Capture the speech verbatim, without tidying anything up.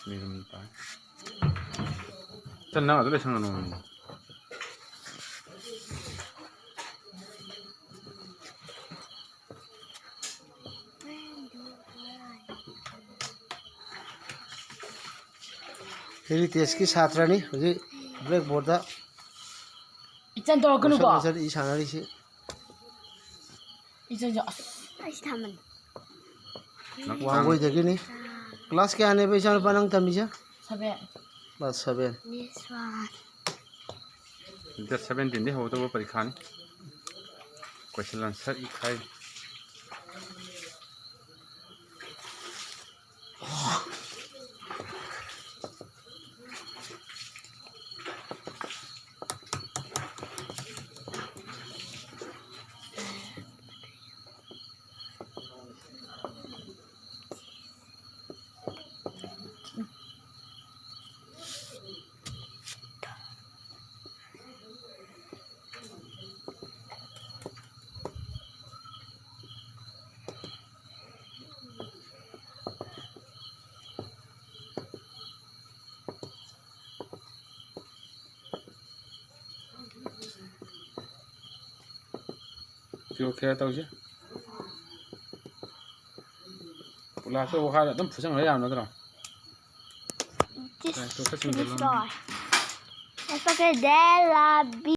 ꯃꯤꯔꯨꯝ ꯇꯥꯏ꯫ ꯆꯟ, ꯅꯪ ꯑꯗꯨ ꯂꯩꯁꯪꯒꯅꯨ ꯍꯥꯏꯕꯅꯤ꯫ ꯍꯦꯔꯤꯇꯦꯖꯀꯤ ꯁꯥꯇ꯭ꯔꯅꯤ ꯍꯧꯖꯤꯛ ꯕ꯭ꯂꯦꯛꯕꯣꯔꯗꯇ ꯏꯆꯟ ꯇꯧꯔꯛꯀꯅꯨꯀꯣ꯫ ꯃꯁꯛ ꯃꯁꯛ ꯏ ꯁꯥꯟꯅꯔꯤꯁꯤ꯫ ꯏꯆꯟꯁꯨ ꯑꯁ꯫ ꯑꯩꯁꯤ ꯊꯝꯃꯅꯤ꯫ ꯋꯥꯡꯒꯣꯏꯗꯒꯤꯅꯤ꯫ ꯀ꯭ꯂꯥꯁ ꯀꯌꯥꯅꯦꯕ ꯏꯆꯥꯅꯨꯄꯥ ꯅꯪ ꯇꯝꯃꯤꯁꯦ? ꯁꯚꯦꯟ꯫ Class seven. ꯗꯦꯠ ꯁꯚꯦꯟꯇꯤꯟꯗꯒꯤ ꯍꯧꯒꯗꯧꯕ ꯄꯔꯤꯈꯥꯅꯤ꯫ ꯀꯣꯏꯁꯟ ꯑꯟꯁꯔ ꯏꯈꯥꯏ꯫ ꯀꯤꯂꯣ ꯀꯌꯥ ꯇꯧꯁꯦ? ꯄꯨꯂꯥꯁꯇ ꯋꯥꯈꯥꯗ ꯑꯗꯨꯝ ꯐꯨꯁꯟꯈ꯭ꯔ ꯌꯥꯕ ꯅꯠꯇ꯭ꯔꯣ? This ꯈꯔ ꯈꯔ ꯆꯤꯡꯁꯤꯜꯂꯣ꯫ Let's look at that, uh,